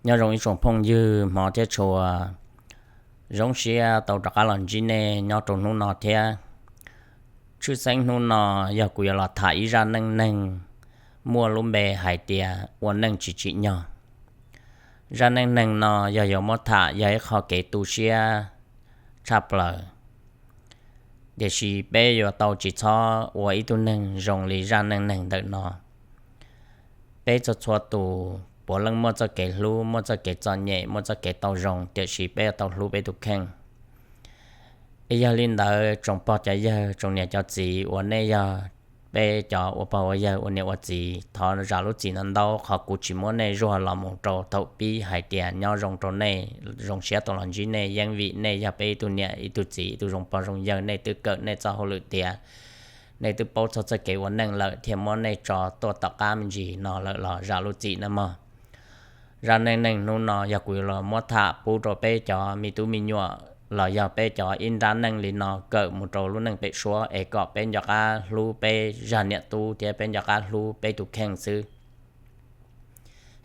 Nyob zoo ib tsoom phooj ywg hmov thiab tshua, zoo siab tau rov qab los ntsib nej nyob rau hnub no thiab. Tshwj xeeb hnub no yog kuv yuav los tham ib zaj neej neeg muaj lub npe hais tias ua neej tsis tsim nyog. Zaj neej neeg no yog yuav muab tham yog ib qho kev tu siab tshaj plaws, tiam sis peb yuav tau tsis txhob ua ib tug neeg zoo li zaj neej neeg ntawm no. Peb txhua txhua tus puav leej muaj txoj kev hlub, muaj txoj kev txom nyem, muaj txoj kev tau zoo, tiam sis peb yuav tau hlub peb tus kheej. Es yog li ntawd tsoom pog cov yawg, tsoom niam cov txiv uas nej yog peb cov ua pog ua yawg ua niam ua txiv, thov zam lub txim no ntau qhov kuv tsis muab nej zuag los mus rau thaum pib hais tias nyob zoo rau nej, zoo siab tau los ntsib nej, yeej vim nej yog peb ib tug niam ib tug txiv, ib tug zoo pog zoo yawg, nej twb kawm nej txoj hauj lwm tiav, nej twb paub txog txoj kev ua neej lawm thiaj muab nej tso tuaj tom qab me ntsis no lawm los zam lub txim nawb mog. Zaj neej neeg hnub no yog kuv yuav los muab tham pub rau peb cov me tub me nyuam los yog peb cov ib nrab neej li no kawm mus rau lub neej pem suab es kom peb nco qab hlub peb zaj niam tub thiab peb nco qab hlub peb tus kheej xwb.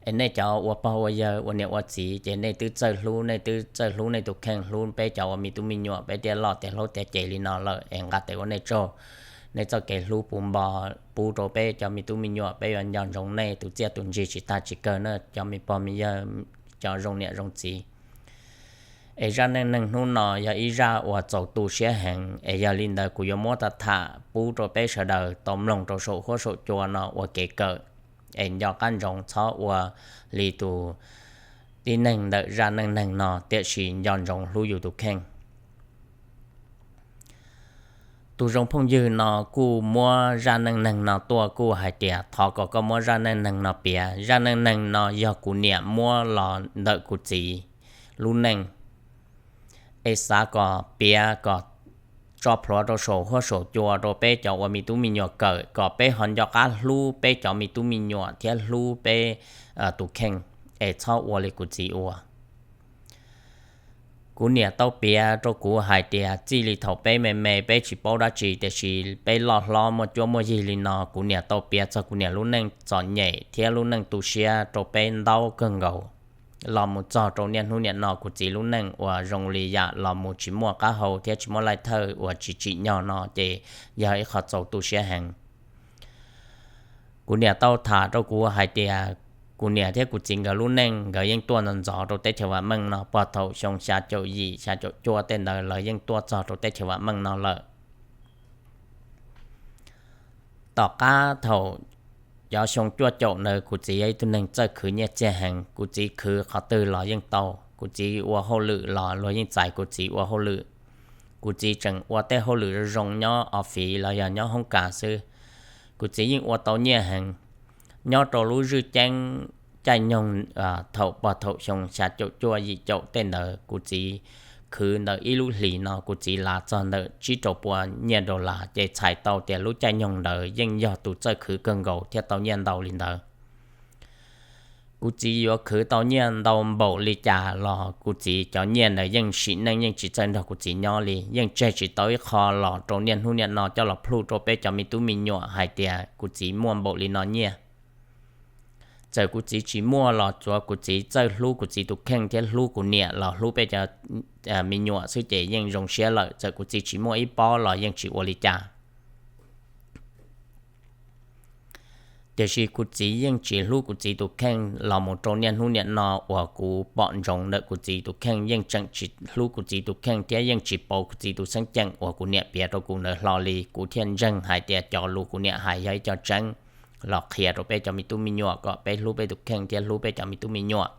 Es nej cov ua pog ua yawg ua niam ua txiv ces nej twb txawj hlub, nej twb txawj hlub nej tus kheej, hlub peb cov ua me tub me nyuam, peb thiaj loj tiav hlob tiav ces li no lawm es nqa tes ua nej tsaug. Nej txoj kev hlub puv npo pub rau peb cov me tub me nyuam, peb yuav nco ntsoov nej tus txiaj tus ntsig tsis tag tsis kawg na cov me pog me yawg, cov zoo niam zoo txiv. Es zaj neej neeg hnub no yog ib zaj uas txaus tu siab heev, es yog li ntawd kuv yuav muab tau tham pub rau peb sawv daws tau mloog rau saum huab saum cua no ua kev kawm, es nco qab ntsoov txhob ua li tus tib neeg ntawm zaj neej neeg no, tiam sis nco ntsoov hlub yus tus kheej. Tus zoo phooj ywg no kuj muab zaj neej neeg no tuaj kuj hais tias thov kom koj muab zaj neej neeg no piav. Zaj neej neeg no yog kuv niam muab los ntawm kuv txiv lub neej, es xav kom piav kom tso plhuav rau saum huab saum cua rau peb cov ua me tub me nyuam kawm kom peb ho nco qab hlub peb cov me tub me nyuam thiab hlub peb tus kheej, es txhob ua li kuv txiv ua. Kuv niam tau piav rau kuv hais tias txij li thaum peb me me peb tsis paub dab tsi, tiam sis peb loj hlob muaj cuab muaj yig li no, kuv niam tau piav txog kuv niam lub neej txom nyem thiab lub neej tu siab rau peb ntau kawg nkaus. Los mus txog rau niaj hnub niam no kuv txiv lub neej uas zoo li yam los mus tsis muaj qab hau thiab tsis muaj laij thawj uas tsis tsim nyog no ces yog ib qho txaus tu siab heev. Kuv niam tau tham rau kuv hais tias kuv niam thiab kuv txiv nkawd lub neej nkawd yeej tuaj ntxov ntxov rau teb chaws vam meej no, puag thaum xyoo xya caum yim xya caum cuaj tej ntawd lawv yeej tuaj txog rau teb chaws vam meej no lawm. Tom qab thaum cov xyoo cuaj caum ntawd kuv txiv yog ib tug neeg txawj khwv nyiaj txiag heev. Kuv txiv khwv qhov twg los yeej tau, kuv txiv ua hauj lwm los luag yeej txais kuv txiv ua hauj lwm. Kuv txiv tseem ua tej hauj lwm zoo zoo nyob office los yog nyob hoob kas xwb. Kuv txiv yeej ua tau nyiaj heev. Nyob rau lub zwj ceeb caij nyoog thaum puag thaum xyoo xya caum cuaj yim caum tej ntawd kuv txiv khwv ntawm ib lub hlis no kuv txiv lav txog ntawm tsib rau puas nyiaj dollar, ces txhais tau tias lub caij nyoog ntawd yeej yog tus txawj khwv kawg nkaus thiaj tau nyiaj ntau li ntawd. Kuv txiv yuav khwv tau nyiaj ntau npaum li cas los kuv txiv cov nyiaj ntawd yeej sim neej yeej tsis txawj nrog kuv txiv nyob li, yeej tseg tsis tau ib qho los rau niaj hnub niam no coj los plhuj rau peb cov me tub me nyuam hais tias kuv txiv muaj npaum li no nyiaj. Txawm kuv txiv tsis muaj los tsuav kuv txiv txawj hlub kuv txiv tus kheej thiab hlub kuv niam los hlub peb cov me nyuam xwb ces yeej zoo siab lawm. Txawm kuv txiv tsis muaj ib pob los yeej tsis ua li cas. Tiam sis kuv txiv yeej tsis hlub kuv txiv tus kheej los mus rau niaj hnub niam no uas kuv pom ntsoov ntawm kuv txiv tus kheej yeej tseem tsis hlub kuv txiv tus kheej thiab yeej tsis pauv kuv txiv tus xeeb ceem uas kuv niam piav rau kuv ntawd hlo li. Kuv thiaj ntseeg hais tias cov lus kuv niam hais yog ib co tseeb los qhia rau peb cov me tub me nyuam kom peb hlub peb tus kheej thiab hlub peb cov me tub me nyuam.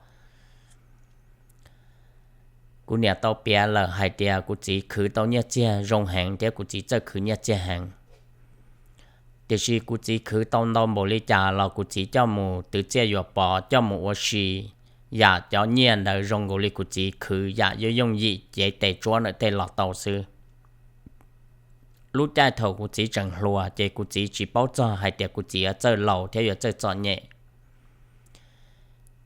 Kuv niam tau piav lawm hais tias kuv txiv khwv tau nyiaj txiag zoo heev thiab kuv txiv txawj khwv nyiaj txiag heev. Tiam sis kuv txiv khwv tau ntau npaum li cas los kuv txiv coj mus twv txiaj yuam pov, coj mus ua si, yam cov nyiaj ntawd zoo nkaus li kuv txiv khwv yam yooj yooj yim cev tes tsuab ntawm tej los tau xwb. Lub caij thaum kuv txiv tseem hluas ces kuv txiv tsis paub txog hais tias kuv txiv yuav txawj laus thiab yuav txawj txom nyem.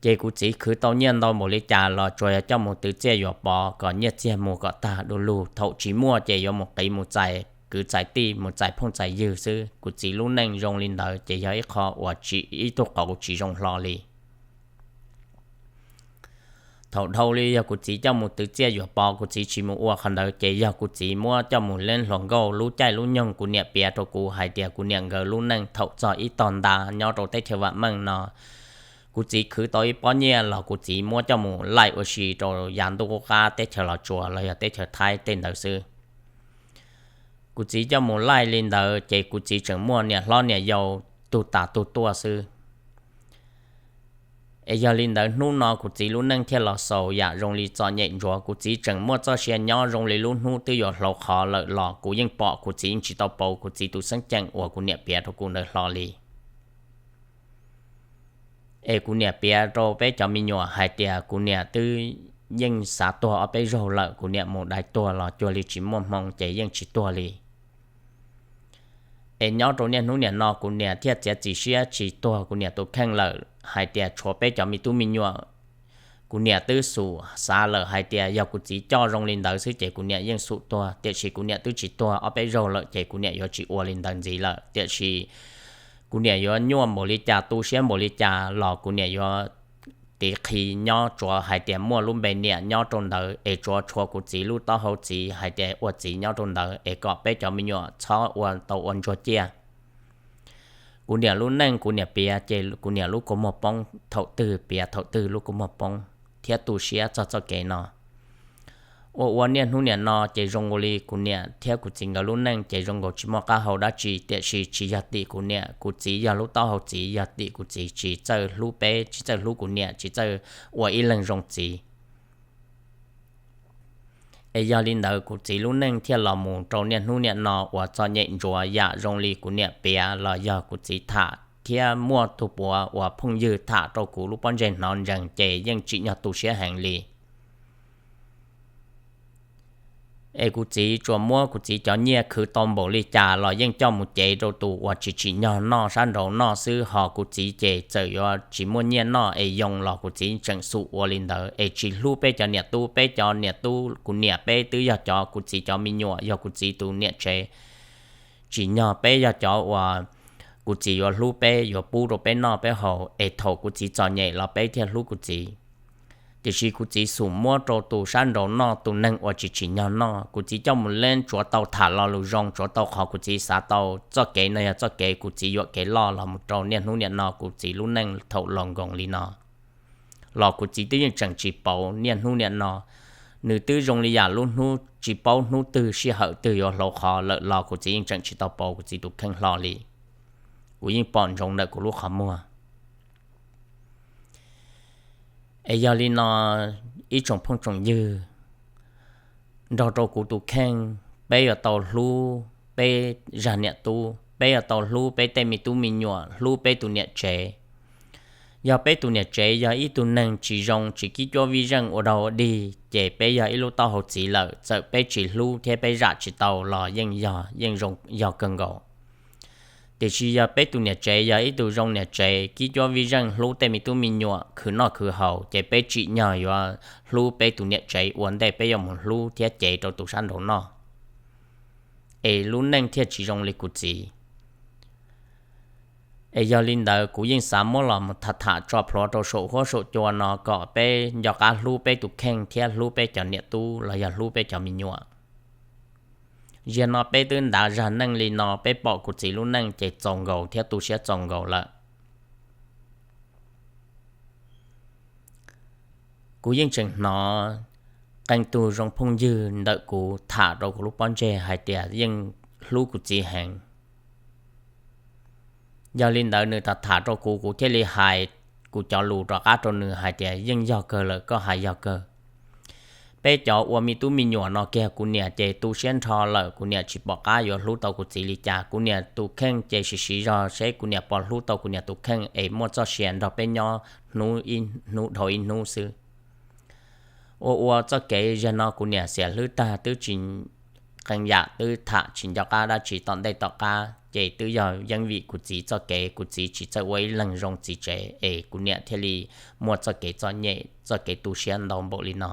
Ces kuv txiv khwv tau nyiaj ntau npaum li cas los tsuas yog coj mus twv txiaj yuam pov kom nyiaj txiag mus kom tag du lug. Thaum tsis muaj ces yuav mus qiv mus txais kwv txais tij, mus txais phooj txais ywg xwb. Kuv txiv lub neej zoo li ntawd ces yog ib qho uas tsis, ib tug qauv tsis zoo hlo li. Thaum dhau li yog kuv txiv coj mus twv txiaj yuam pov, kuv txiv tsis mus ua qhov ntawd ces yog kuv txiv muab coj mus leeb hluas nkauj lub caij lub nyoog. Kuv niam piav rau kuv hais tias kuv niam nkawd lub neej thaum txog ib tog nta nyob rau teb chaws vam meej no, kuv txiv khwv tau ib pob nyiaj los kuv txiv muab coj mus laij ua si rau yav ntuj qub qab teb chaws Los Tsuas los yog teb chaws Thaib tej ntawd xwb. Kuv txiv coj mus laij li ntawd ces kuv txiv tseem muaj niam hlob niam yau tug tas tug tuaj xwb. Es yog li ntawd hnub no kuv txiv lub neej thiaj los xaus yam zoo li txom nyem ntsuav. Kuv txiv tseem muaj txoj sia nyob zoo li lub hnub twb yuav hlau qhov lawm los kuv yeej pom kuv txiv yeej tsis tau pauv kuv txiv tus xeeb ceem uas kuv niam piav rau kuv ntawd hlo li. Es kuv niam piav rau peb cov me nyuam hais tias kuv niam twb yeej xav tuag ob peb zaug lawm, kuv niam mus dai tuag los cuag li tsis muaj hmoo ces yeej tsis tuag li. Es nyob rau niaj hnub niam no kuv niam thiaj txiav txim siab tsis tuag kuv niam tus kheej lawm, hais tias tshuav peb cov me tub me nyuam. Kuv niam twb xum xav lawm hais tias yog kuv txiv coj zoo li ntawd xwb ces kuv niam yeej xum tuag, tiam sis kuv niam twb tsis tuag ob peb zaug lawm ces kuv niam yuav tsis ua li ntawd ntxiv lawm. Tiam sis kuv niam yuav nyuaj npaum li cas, tu siab npaum li cas los kuv niam yuav tiv qhi nyob, tsuav hais tias muaj lub npe niam nyob rau ntawd, es tsuav tshuav kuv txiv lub taub hau txiv hais tias ua txiv nyob rau ntawd, es kom peb cov me nyuam txhob ua tau ua ntsuag ciaj. Kuv niam lub neej kuv niam piav ces kuv niam lub kua muag poob thaum twg piav thaum twg lub kua muag poob, thiab tu siab txog txoj kev no. Ua ua niaj hnub niam no ces zoo nkaus li kuv niam thiab kuv txiv nkawd lub neej ces zoo nkaus tsis muaj qab hau dab tsi, tiam sis tsis yog tim kuv niam, kuv txiv yog lub taub hau txiv, yog tim kuv txiv tsis txawj hlub peb, tsis txawj hlub kuv niam, tsis txawj ua ib leeg zoo txiv. Es yog li ntawd kuv txiv lub neej thiaj los mus rau niaj hnub niam no uas txom nyem ntsuav yam zoo li kuv niam piav los yog kuv txiv tham thiab muaj tug puav uas phooj ywg tham rau kuv lub pob ntseg hnov ntsees ces yeej tsim nyog tu siab heev li. Es kuv txiv tsuas muab kuv txiv cov nyiaj khwv tau npaum li cas los yeej coj mus cev rau tus uas tsis tsim nyog noj sab nraud noj xwb, ho kuv txiv ces txawm yuav tsis muaj nyiaj noj es yoo los kuv txiv tseem xum ua li ntawd, es tsis hlub peb cov niam tub. Peb cov niam tub, kuv niam peb twb yog cov kuv txiv cov me nyuam, yog kuv txiv tus niam tsev, tsim nyog peb yog cov uas kuv txiv yuav hlub peb, yuav pub rau peb noj peb haus, es thaum kuv txiv txom nyem los peb thiaj hlub kuv txiv. Tiam sis kuv txiv xum muab rau tus sab nraud noj, tus neeg uas tsis tsim nyog noj. Kuv txiv coj mus leeb tsuav tau tham lo lus zoo, tsuav tau qhov kuv txiv xav tau. Txoj kev no yog txoj kev kuv txiv yuam kev loj los mus rau niaj hnub niam no kuv txiv lub neej thaum laus nkoos li no los kuv txiv twb yeej tseem tsis pauv niaj hnub niam no. Nws twb zoo li yam lub hnub tsis paub hnub twg sij hawm twg yuav hlau qhov lawm los kuv txiv yeej tseem tsis tau pauv kuv txiv tus kheej hlo li. Kuv yeej pom ntsoov ntawm kuv lub qhov muag. Es yog li no, ib tsoom phooj tsoom ywg, nrog rau kuv tus kheej, peb yuav tau hlub peb zaj niam tub, peb yuav tau hlub peb tej me tub me nyuam, hlub peb tus niam tsev. Yog peb tus niam tsev yog ib tug neeg tsis zoo, tsis kib cuab vij zeej ua dog ua dig, ces peb yog ib lub taub hau txiv lawm, txawm peb tsis hlub thiab peb zam tsis tau los yeej yog, yeej zoo, yog kawg nkaus. Tiam sis yog peb tus niam tsev yog ib tug zoo niam tsev, kib cuab vij zeej, hlub tej me tub me nyuam, khwv noj khwv haus, ces peb tsim nyog yuav hlub peb tus niam tsev ua ntej peb yuav mus hlub thiab cev rau tus sab nraud noj, es lub neej thiaj tsis zoo li kuv txiv. Es yog li ntawd kuv yeej xav muab los mus tham tham tso plhuav rau saum huab saum cua no kom peb nco qab hlub peb tus kheej thiab hlub peb cov niam tub los yog hlub peb cov me nyuam. Ziag no peb twb ntav zag neej li no, peb pom kuv txiv lub neej ces txaus nkaus thiab tu siab txaus nkaus lawm. Kuv yeej tseem hnov qee tug zoo phooj ywg ntawm kuv tham rau kuv lub pob ntseg hais tias yeej hlub kuv txiv heev. Yog li ntawd nws tham tham rau kuv, kuv thiaj li hais kuv cov lus rov qab rau nws hais tias yeej yog kawg lawm, koj hais yog kawg. Peb cov ua me tub me nyuam no kiag, kuv niam ces tu siab nrho lawm, kuv niam tsis pom qab yuav hlub tau kuv txiv li cas. Kuv niam tus kheej ces siv siv zog seb kuv niam puas hlub tau kuv niam tus kheej es muaj txoj sia nrog peb nyob hnub ib hnub dhau ib hnub xwb. Ua ua txoj kev ziag no kuv niam xiam hlwb tag twb tsis qee yam, twb tham tsis nco qab dab tsi tom ntej tom qab, ces twb yog yeej vim kuv txiv txoj kev, kuv txiv tsis txawj ua ib leeg zoo txiv tsev es kuv niam thiaj li muaj txoj kev txom nyem, txoj kev tu siab ntau npaum li no.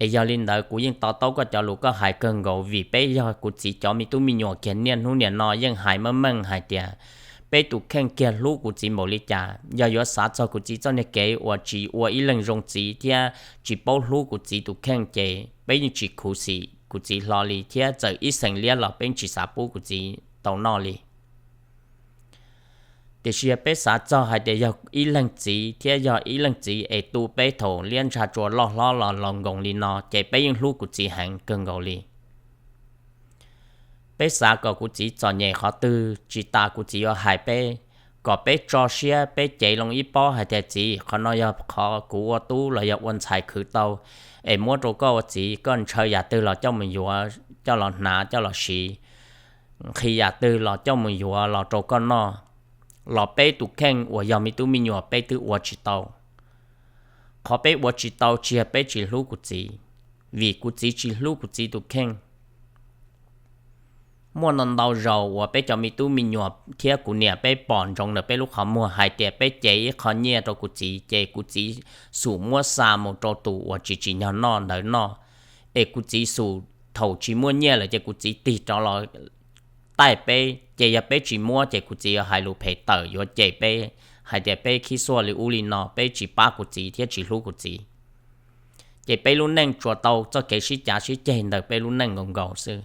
Es yog li ntawd kuv yeej to taub koj cov lus koj hais kawg nkaus, vim peb yog kuv txiv cov me tub me nyuam kiag, niaj hnub niam no yeej hais meej meej hais tias peb tus kheej kiag hlub kuv txiv npaum li cas. Yog yuav xav txog kuv txiv txoj niag kev uas tsis ua ib leeg zoo txiv thiab tsis paub hlub kuv txiv tus kheej ces peb yeej tsis khuv xim kuv txiv hlo li thiab txawm ib xeem liab los peb tsis xav pub kuv txiv tau noj li. Tiam sis yog peb xav txog hais tias yog ib leeg txiv thiab yog ib leeg txiv es tu peb thaum liab ntsha tsua loj hlob los laus nkoos li no ces peb yeej hlub kuv txiv heev kawg nkaus li. Peb xav kom kuv txiv txom nyem qhov twg tsis tas kuv txiv yuav hais peb, kom peb tso siab peb cev loo ib pob hais tias txiv, qhov no yog qhov kuv ua tub los yog ua ntxhais khwv tau, es muab rau koj ua txiv, koj ntshaw yam twg los coj mus yuav, coj los hnav coj los siv, nqhis yam twg los coj mus yuav los rau koj noj, los peb tus kheej uas yog me tub me nyuam peb twb ua tsis tau. Qhov peb ua tsis tau tsis yog peb tsis hlub kuv txiv, vim kuv txiv tsis hlub kuv txiv tus kheej. Muaj ntau ntau zaus uas peb cov me tub me nyuam thiab kuv niam peb pom ntsoov ntawm peb lub qhov muag hais tias peb cev ib qho nyiaj rau kuv txiv ces kuv txiv xum muab xa mus rau tus uas tsis tsim nyog noj ntawd noj, es kuv txiv xum thaum tsis muaj nyiaj lawm ces kuv txiv tig rov los taij peb, ces yog peb tsis muab ces kuv txiv yuav hais lus phem tawm yuav cem peb hais tias peb khib xuaj li ub li no, peb tsis pab kuv txiv thiab tsis hlub kuv txiv. Ces peb lub neej tsuas tau txoj kev sib cav sib ceg ntawm peb lub neej nkaus nkaus xwb.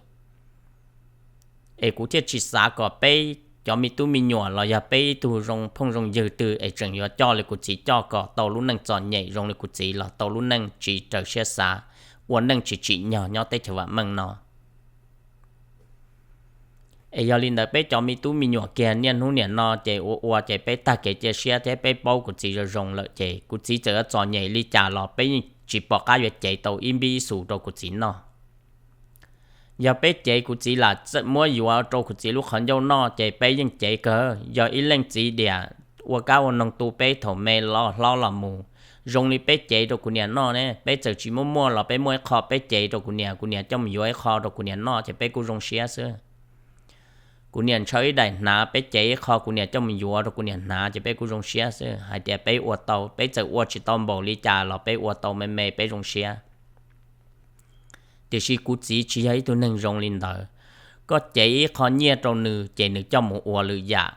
Es kuv thiaj tsis xav kom peb cov me tub me nyuam los yog peb ib tug zoo phooj zoo ywg twg es tseem yuav coj li kuv txiv coj kom tau lub neej txom nyem zoo li kuv txiv los tau lub neej tsis raws siab xav, ua neej tsis tsim nyog nyob teb chaws vam meej no. Es yog li ntawd peb cov me tub me nyuam kiag niaj hnub niam no ces ua ua ces peb tag kev cia siab thiab peb paub kuv txiv zoo zoo lawm ces kuv txiv txawm yuav txom nyem li cas los peb yeej tsis pom qab yuav cev tau ib npib ib xus rau kuv txiv noj. Yog peb cev kuv txiv lam muab yuav rau kuv txiv lub qhov ncauj noj ces peb yeej cev kawg. Yog ib leej txiv diam ua kab ua noog tu peb thaum me los hlob los mus, zoo li peb cev rau kuv niam noj ne, peb txawm tsis muaj muaj los peb muaj ib qho peb cev rau kuv niam, kuv niam coj mus yuav ib qho rau kuv niam noj ces peb kuj zoo siab xwb. Kuv niam ntshaw ib daim hnav peb cev ib qho kuv niam coj mus yuav rau kuv niam hnav ces peb kuj zoo siab xwb. Hais tias peb ua tau, peb txawm ua tsis tau npaum li cas los peb ua tau me me peb zoo siab. Tiam sis kuv txiv tsis yog ib tug neeg zoo li ntawd. Koj cev ib qho nyiaj rau nws ces nws coj mus ua lwm yam.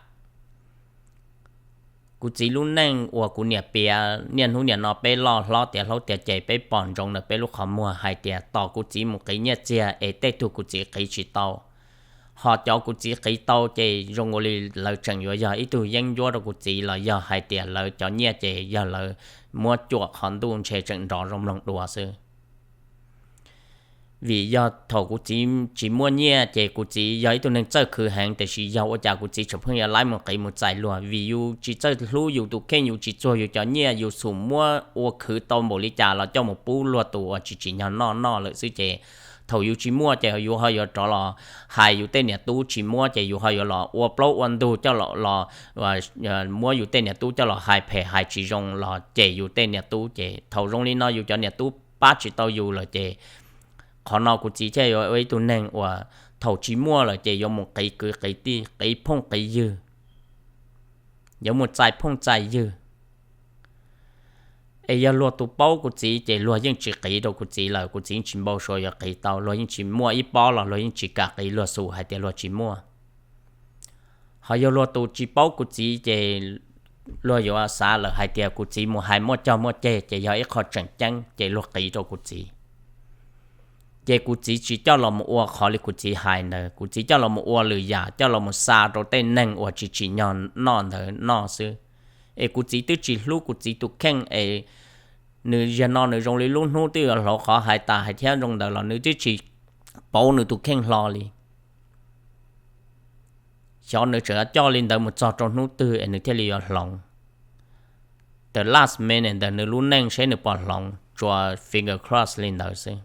Kuv txiv lub neej uas kuv niam piav niaj hnub niam no peb loj hlob tiav hlob tiav ces peb pom ntsoov ntawm peb lub qhov muag hais tias tos kuv txiv mus qiv nyiaj txiag es tej tug kuv txiv qiv tsis tau. Ho cov kuv txiv qiv tau ces zoo ua li lawv tseem yuav yog ib tug yeeb ncuab rau kuv txiv los yog hais tias lawv cov nyiaj ces yog lawv muab cuam qhov ntuj ntshe tseem nrov zoo mloog dua xwb. Vim yog thaum kuv txiv tsis muaj nyiaj ces kuv txiv yog ib tug neeg txawj khwv heev, tiam sis yog ua cas kuv txiv tseem pheej yuav laib mus qiv mus txais luag? Vim yus tsis txawj hlub yus tus kheej, yus tsis txuag yus cov nyiaj, yus xum muab ua khwv tau npaum li cas los coj mus pub luag tus uas tsis tsim nyog noj noj lawm xwb ces thaum yus tsis muaj ces yus ho yuav rov los hais yus tej niam tub, tsis muaj ces yus ho yuav los ua plaub ua ntug coj los, muab yus tej niam tub coj los hais phem hais tsis zoo los cem yus tej niam tub ces thaum zoo li no yus cov niam tub pab tsis tau yus lawm ces qhov no kuv txiv thiaj yuav ua ib tug neeg uas thaum tsis muaj lawm ces yuav mus qiv kwv qiv tij, qiv phooj qiv ywg, yuav mus txais phooj txais ywg. Es yog luag tus paub kuv txiv ces luag yeej tsis qiv rau kuv txiv lawm, kuv txiv yeej tsis npau suav yuav qiv tau, luag yeej tsis muaj ib pob los luag yeej tsis kam qiv luag xus hais tias luag tsis muaj. Ho yog luag tus tsis paub kuv txiv ces luag yuav xav lawm hais tias kuv txiv mus hais muaj cog muaj ceg ces yog ib qho tseem ceeb ces luag qiv rau kuv txiv. Ces kuv txiv tsis coj los mus ua qhov li kuv txiv hais ntawd, kuv txiv coj los mus ua lwm yam, coj los mus xa rau tej neeg uas tsis tsim nyog noj ntawd noj xwb. Es kuv txiv twb tsis hlub kuv txiv tus kheej es nws yog no nws zoo li lub hnub twb yuav hlauv qhov hais tas hais thiab zoo ntawd los nws twb tsis pauv nws tus kheej hlo li. Xyov nws tseem coj li ntawd mus txog rau hnub twg es nws thiaj li yuav hloov. The last minute ntawm nws lub neej seb nws puas hloov, tsuas finger cross li ntawd xwb.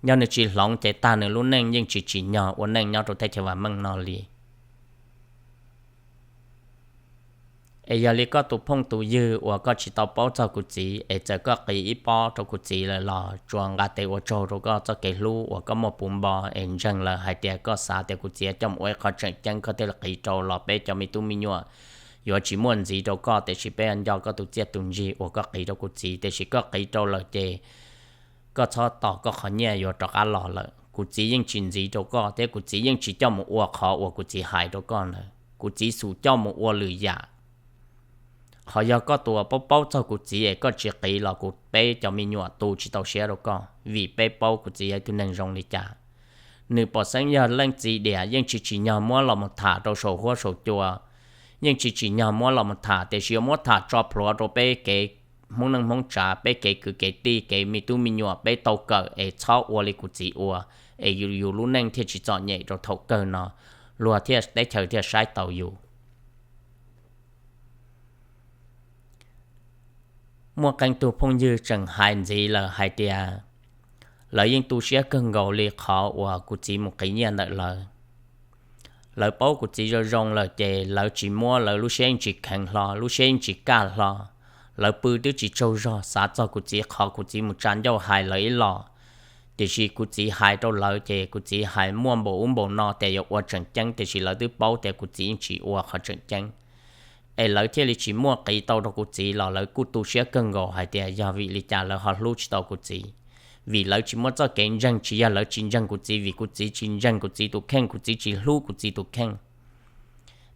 Yog nws tsis hloov ces tag nws lub neej yeej tsis tsim nyog ua neej nyob rau teb chaws vam meej no li. Es yog li koj tus phooj tus ywg uas koj tsis tau paub txog kuv txiv es txawm koj qiv ib pob rau kuv txiv lawm los tsuas nqa tes ua tsaug rau koj txoj kev hlub uas koj muaj puv npo es ntseeg lawm hais tias koj xav tias kuv txiv coj mus ua ib qho tseem ceeb koj thiaj li qiv rau los peb cov me tub me nyuam yuav tsis muaj ntxiv rau koj, tiam sis peb nco koj tus txiaj tus ntsig uas koj qiv rau kuv txiv, tiam sis koj qiv rau lawm ces koj txhob tos koj qhov nyiaj yuav rov qab los lawm. Kuv txiv yeej tsis ntxiv rau koj thiab kuv txiv yeej tsis coj mus ua qhov uas kuv txiv hais rau koj ntawd. kuv txiv xum coj mus ua lwm yam. Qhov yog koj tus uas paub paub txog kuv txiv es koj tsis qiv los kuv peb cov me nyuam tu tsis tau siab rau koj, vim peb paub kuv txiv yog ib tug neeg zoo li cas. Nws pom xeeb yog leej txiv diam yeej tsis tsim nyog muab los mus tham rau saum huab saum cua, yeej tsis tsim nyog muab los mus tham, tiam sis yuav muab tham tso plhuav rau peb kev Hmoob neej Hmoob tsav, peb kev kwv kev tij, kev me tub me nyuam peb tau kawm es txhob ua li kuv txiv ua, es yus lub neej thiaj tsis txom nyem rau thaum kawg no, luag thiaj, teb chaws thiaj saib taus yus. Muaj qee tug phooj ywg tseem hais ntxiv lawm hais tias lawv yeej tu siab kawg nkaus li qhov uas kuv txiv mus qiv nyiaj ntawm lawv. Lawv paub kuv txiv zoo zoo lawm ces lawv tsis muab, lawv lub siab yeej tsis kheev hlo, lub siab yeej tsis kaj hlo. Lawv pw twb tsis tsaug zog xav txog kuv txiv qhov kuv txiv mus tsa ncauj hais lawv ib los. Tiam sis kuv txiv hais rau lawv ces kuv txiv hais muaj npaum ub npaum no tias yuav ua tseem ceeb, tiam sis lawv twb paub tias kuv txiv yeej tsis ua qhov tseem ceeb. Es lawv thiaj li tsis muaj qiv tau rau kuv txiv los lawv kuj tu siab kawg nkaus hais tias yog vim li cas lawv ho hlub tsis tau kuv txiv. Vim lawv tsis muaj txoj kev ntseeg, tsis yog lawv tsis ntseeg kuv txiv, vim kuv txiv tsis ntseeg kuv txiv tus kheej, kuv txiv tsis hlub kuv txiv tus kheej.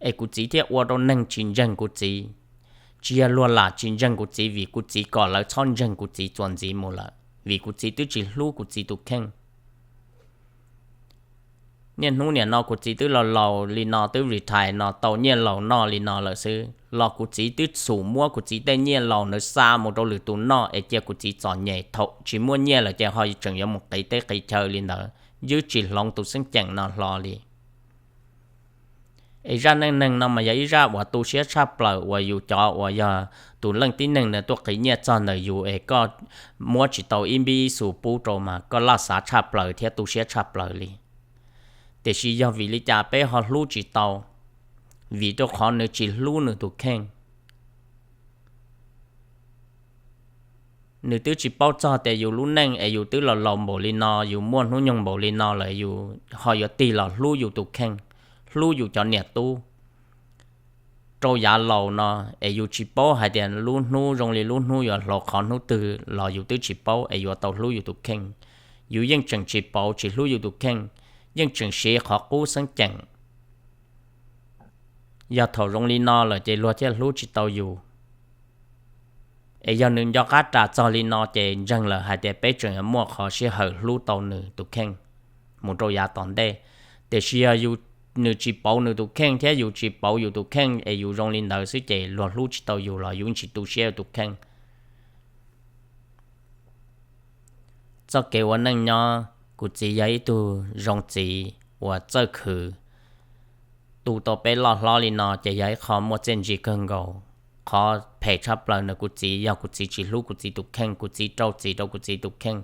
Es kuv txiv thiaj ua rau neeg tsis ntseeg kuv txiv, tsis yog luag lam tsis ntseeg kuv txiv, vim kuv txiv kom lawv txhob ntseeg kuv txiv txuas ntxiv mus lawm, vim kuv txiv twb tsis hlub kuv txiv tus kheej. Niaj hnub niam no kuv txiv twb laus laus li no, twb retire no, tau nyiaj laus noj li no lawm xwb los kuv txiv twb xum muab kuv txiv tej nyiaj laus ntawd xa mus rau lwm tus noj es cia kuv txiv txom nyem. Thaum tsis muaj nyiaj lawm ces ho tseem yuav mus qiv teb qiv chaw li ntawd, ywj tsis hloov tus xeeb ceem no hlo li. Es zaj neej neeg no mas yog ib zaj uas tu siab tshaj plaws uas yus cov uas yog tus leej tib neeg ntawd tuaj qiv nyiaj txog ntawm yus es koj muab tsis tau ib npib ib xus pub rau mas koj laj xav tshaj plaws thiab tu siab tshaj plaws li. Tiam sis yog vim li cas peb ho hlub tsis tau? Vim rau qhov nws tsis hlub nws tus kheej. Nws twb tsis paub txog tias yus lub neej es yus twb laus laus npaum li no, yus muaj hnub nyoog npaum li no lawm yus ho yuav tig los hlub yus tus kheej, hlub yus cov niam tub rau yav laus no. Es yus tsis paub hais tias lub hnub zoo li lub hnub yuav hloov qhov hnub twg los yus twb tsis paub es yuav tau hlub yus tus kheej. Yus yeej tseem tsis pauv tsis hlub yus tus kheej, yeej tseem siv qhov qub xeeb ceem. Yog thaum zoo li no lawm ces luag thiaj hlub tsis tau yus. Es yog nws nco qab ras txog li no ces ntseeg lawm hais tias peb tseem yuav muaj qhov sij hawm hlub tau nws tus kheej mus rau yav tom ntej. Tiam sis yog yus, nws tsis pauv nws tus kheej thiab yus tsis pauv yus tus kheej es yus zoo li ntawd xwb ces luag hlub tsis tau yus los yus tsis tu siab yus tus kheej. Txoj kev ua neej nyob, kuv txiv yog ib tug zoo txiv uas txawj khwv, tu tau peb loj hlob li no ces yog ib qho muaj txiaj ntsig kawg nkaus. Qhov phem tshaj plaws ntawm kuv txiv yog kuv txiv tsis hlub kuv txiv tus kheej, kuv txiv rau txim rau kuv txiv tus kheej,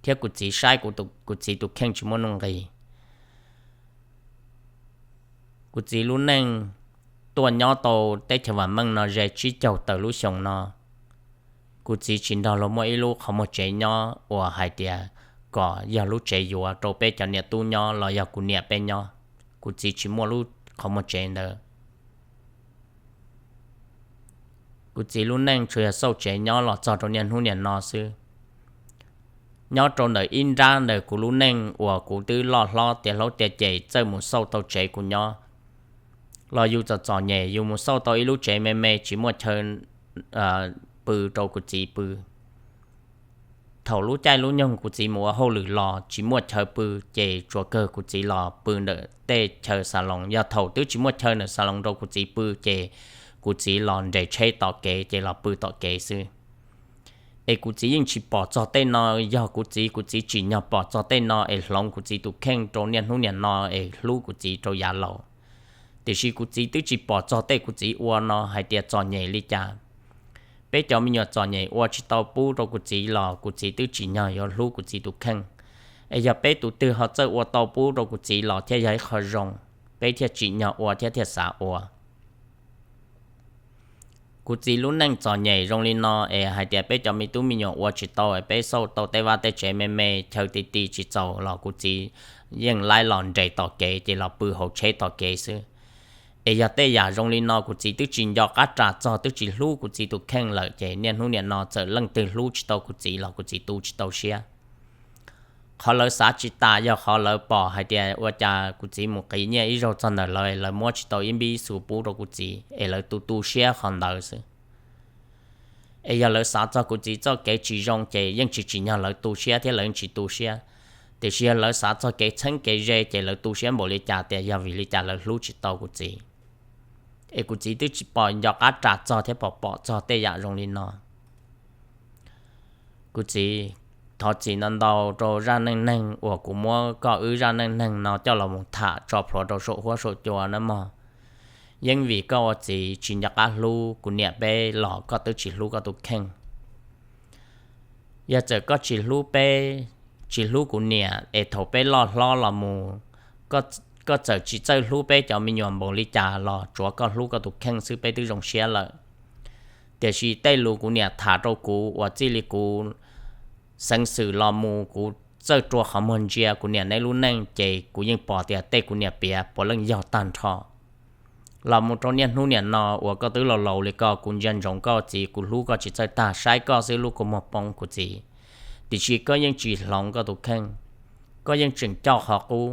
thiab kuv txiv saib kuv, kuv txiv tus kheej tsis muaj nuj nqis. Kuv txiv lub neej tuaj nyob tau teb chaws vam meej no ze tsib caug tawm lub xyoo no, kuv txiv tsis nrog luag muaj ib lub qhov muag tsev nyob uas hais tias kom yog lub tsev yuav rau peb cov niam tub nyob los yog kuv niam peb nyob. Kuv txiv tsis muaj lub qhov muag tsev ntawd. Kuv txiv lub neej tsuas yog xauj tsev nyob los txog rau niaj hnub niam no xwb. Nyob rau ntawm ib nrab ntawm kuv lub neej uas kuv twb loj hlob tiav hlob tiav ces txawj mus xauj tau tsev kuv nyob. Los yus txom txom nyem yus mus xauj tau ib lub tsev me me tsis muaj chaw pw rau kuv txiv pw. Thaum lub caij lub nyoog kuv txiv mus ua hauj lwm los tsis muaj chaw pw, ces tsuas kawg kuv txiv los pw ntawm tej chaw xas loos. Yog thaum twb tsis muaj chaw ntawm xas loos rau kuv txiv pw ces kuv txiv los nres tsheb tom kev ces los pw tom kev xwb. Es kuv txiv yeej tsis pom txog tej no, yog kuv txiv, kuv txiv tsim nyog pom txog tej no es hloov kuv txiv tus kheej rau niaj hnub niam no es hlub kuv txiv rau yav laus. Tiam sis kuv txiv twb tsis pom txog tej kuv txiv ua no hais tias txom nyem li cas. Peb cov me nyuam txom nyem ua tsis tau pub rau kuv txiv los kuv txiv twb tsim nyog yuav hlub kuv txiv tus kheej. Es yog peb tus twg ho txawj ua tau pub rau kuv txiv los thiaj yog ib qho zoo, peb thiaj tsim nyog ua thiab thiaj xav ua. Kuv txiv lub neej txom nyem zoo li no es hais tias peb cov me tub me nyuam ua tsis tau es peb xauj tau tej vaj tej tsev me me chaw ti ti tsis txaus los kuv txiv yeej laib los nres tom kev ces los pw hauv tsheb tom kev xwb. Es yog tej yam zoo li no kuv txiv twb tsis nco qab ras txog, twb tsis hlub kuv txiv tus kheej lawm ces niaj hnub niam no txawm leej twg hlub tsis tau kuv txiv los kuv txiv tu tsis tau siab. Qhov lawv xav tsis tas yog qhov lawv pom hais tias ua cas kuv txiv mus qiv nyiaj ib zaug txog ntawm lawv, lawv muab tsis tau ib npib ib xus pub rau kuv txiv es lawv tu tu siab qhov ntawd xwb. Es yog lawv xav txog kuv txiv txoj kev tsis zoo ces yeej tsis tsim nyog lawv tu siab thiab lawv yeej tsis tu siab. Tiam sis yog lawv xav txog kev txheeb kev ze ces lawv tu siab npaum li cas tias yog vim li cas lawv hlub tsis tau kuv txiv. Es kuv txiv twb tsis pom nco qab ras txog thiab pom pom txog tej yam zoo li no. Kuv txiv, thov txim ntau ntau rau zaj neej neeg uas kuv muab koj wb zaj neej neeg no coj los mus tham tso plhuav rau saum huab saum cua na mog. Yeej vim koj ua txiv tsis nco qab hlub kuv niam peb los koj twb tsis hlub koj tus kheej. Yog txawm koj tsis hlub peb, tsis hlub kuv niam es thaum peb loj hlob los mus, koj txawm tsis txawj hlub peb cov me nyuam npaum li cas los tsuav koj hlub koj tus kheej xwb peb twb zoo siab lawm. Tiam sis tej lus kuv niam tham rau kuv uas txij li kuv xeev xwm los mus kuv txawj rua qhov muag ntsia kuv niam neb lub neej ces kuv yeej pom tias tej kuv niam piav puav leej yog tag nrho. Los mus rau niaj hnub niam no uas koj twb laus laus li ko kuv ntsia ntsoov koj txiv kuv hlub koj tsis txawj tag saib koj xwb lub kua muag poob kuv txiv. Tiam sis koj yeej tsis hloov koj tus kheej, koj yeej tseem coj qhov qub.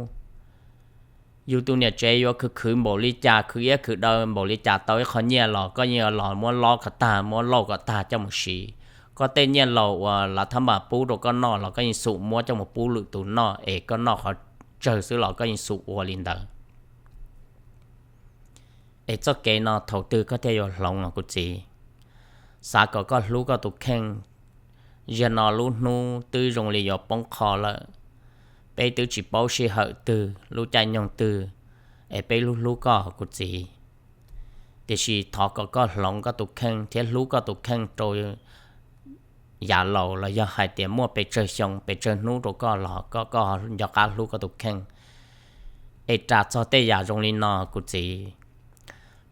Yus tus niam tsev yuav khwv khwv npaum li cas khwv iab khwv daw npaum li cas tau ib qho nyiaj los koj yeej los muab lob kom tag muab lauj kom tag coj mus siv. Koj tej nyiaj laus uas lav thab npas pub rau koj noj los koj yeej xum muab coj mus pub lwm tus noj es koj noj qhov tsawg xwb los koj yeej xum ua li ntawd. Es txoj kev no thaum twg koj thiaj yuav hloov os kuv txiv? Xav kom koj hlub koj tus kheej. Ziag no lub hnub twb zoo li yuav poob qho lawm. Peb twb tsis paub sij hawm twg lub caij nyoog twg es peb hlub hlub koj kuv txiv. Tiam sis thov kom koj hloov koj tus kheej thiab hlub koj tus kheej rau yav laus los yog hais tias muaj pes tsawg xyoo pes tsawg hnub rau koj los koj nco qab hlub koj tus kheej. Es ras txog tej yam zoo li no kuv txiv,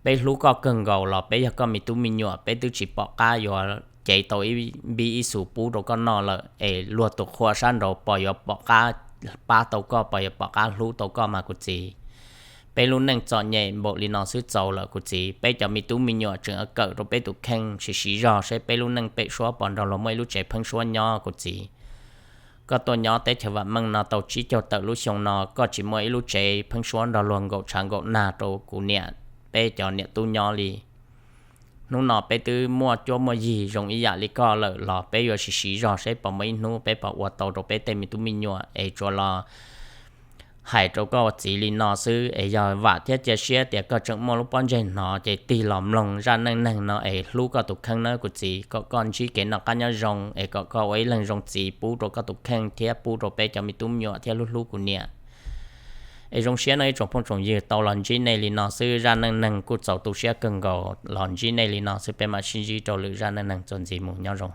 peb hlub koj kawg nkaus los peb yog koj me tub me nyuam peb twb tsis pom qab yuav cev tau ib npib ib xus pub rau koj noj lawm es luag tus qhua sab nraud pos yuav pom qab pab tau koj pos yuav pom qab hlub tau koj mas kuv txiv. Peb lub neej txom nyem npaum li no xwb txaus lawm kuv txiv, peb cov me tub me nyuam tseem kawm rau peb tus kheej siv siv zog seb peb lub neej pem suab pos nrog luag muaj ib lub tsev pheeb suab nyob kuv txiv. Koj tuaj nyob teb chaws vam meej no tau tsib caug tawm lub xyoo no koj tsis muaj ib lub tsev pheeb suab nrog luag nkaum tshav nkaum nag rau kuv niam peb cov niam tub nyob li. Hnub no peb twb muaj cuab muaj yig zoo ib yam li koj lawm los peb yuav siv siv zog seb puas muaj ib hnub peb puas ua tau rau peb tej me tub me nyuam es tsuas los hais rau koj ua txiv li no xwb es yog vam thiab cia siab tias koj tseem muaj lub pob ntseg hnov ces tig los mloog zaj neej neeg no es hlub koj tus kheej nawb kuv txiv, kom koj ntsib kev noj qab nyob zoo es kom koj ua ib leeg zoo txiv pub rau koj tus kheej thiab pub rau peb cov me tub me nyuam thiab hlub hlub kuv niam. Es zoo siab no ib tsoom phooj tsoom ywg tau los ntsib nej li no xwb, zaj neej neeg kuj txaus tu siab kawg nkaus, los ntsib nej li no xwb peb mam sib ntsib rau lwm zaj neej neeg txuas ntxiv mus nyob zoo.